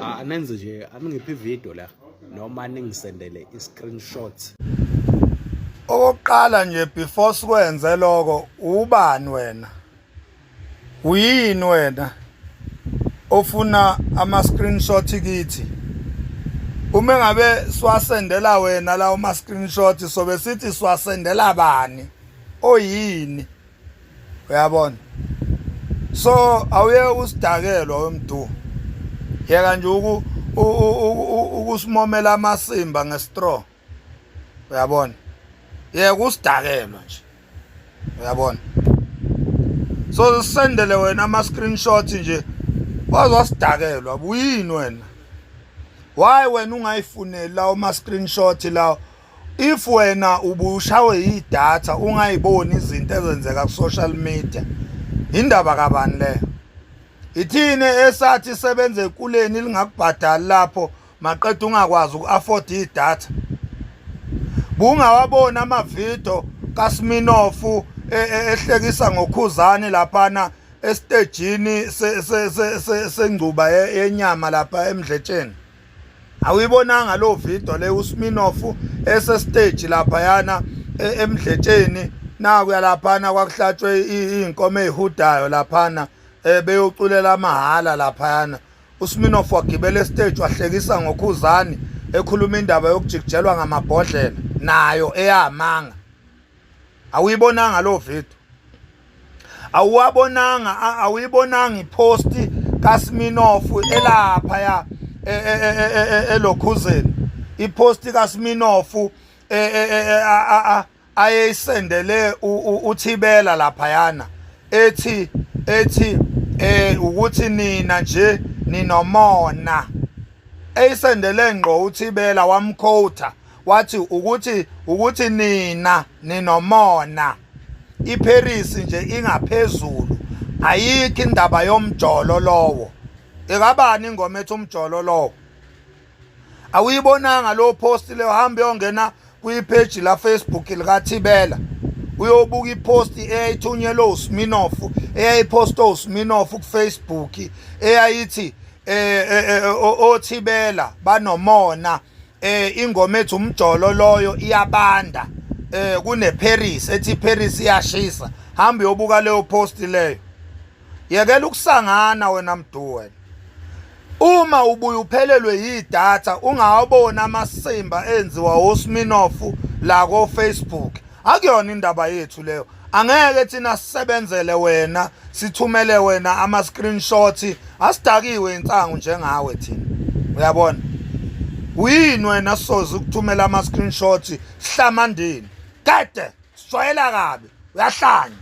Anenze nje, aningiphe ivideo la noma ningisendele i-screenshot. Okokuqala nje, before sikwenze lokho, ubani wena? Uyini wena ofuna ama screenshot kithi? Uma ngabe siwasendela wena lawo ma screenshot, sobe sithi siwasendela bani oyini? Uyabona? So awuye usidakelwa wemdu, yeka nje ukusimomela amasimba ngestraw. Uyabona? Yeka usidakelwa nje, uyabona? So sisendele wena ama screenshot nje, waze wasidakelwa. Buyini wena? Why wena ungayifuneli lawo ma screenshot lawo if wena ubushawe yidatha, ungayiboni izinto ezenzeka ku social media? Indaba kabani leyo? Ithini esathi sebenze ekuleni lingakubhadali lapho, maqeda ungakwazi uku-afford idatha? Bungawabona amavidiyo kaSminoff ehlekisa ngoKhuzani laphana estejini sengcuba yenyama lapha eMdletsheni? Awuyibonanga lo video le, uSminoff esestage laphayana eMdletsheni? Nakuya laphana kwakuhlatshwe iy'nkomo ey'hudayo laphana, beyoculela amahhala laphayana. USminoff wagibela estage, wahlekisa ngoKhuzani, ekhuluma indaba yokujikijelwa ngamabhodlela nayo eyamanga. Awuyibonanga lo video? Awuwabonanga? Awuyibonanga ipost kaSminoff elapha ya elokhuzeni, ipost kaSminoff ayeyisendele uThibela laphayana, ethi ukuthi nina nje ninomona? Eyisendele ngqo uThibela, wamquota, wathi ukuthi nina ninomona, iParis nje ingaphezulu, ayikho indaba yomjolo lowo. Ekabani ingoma ethi umjolo lowo? Awuyibonanga lo post leyo? Hamba yongena kuyipage la Facebook likaThibela, uyobuka ipost eyayithunyelwe uSminoff, eyayipostwe uSminoff kuFacebook, eyayithi oThibela banomona, ingoma ethi umjolo loyo iyabanda kune Paris, ethi Paris iyashisa. Hamba uyobuka leyo post leyo. Yekela ukusangana wena mdu. Wena uma ubuye uphelelwe yidatha, ungawabona amasimba enziwa oSminoff la ko Facebook, akuyona indaba yethu leyo. Angeke thina sisebenzele wena, sithumele wena ama screenshot. Asidakiwe insangu njengawe thina, uyabona? Uyini wena soze ukuthumela ama screenshot? Hlamandini kade sijwayela kabi, uyahlanya.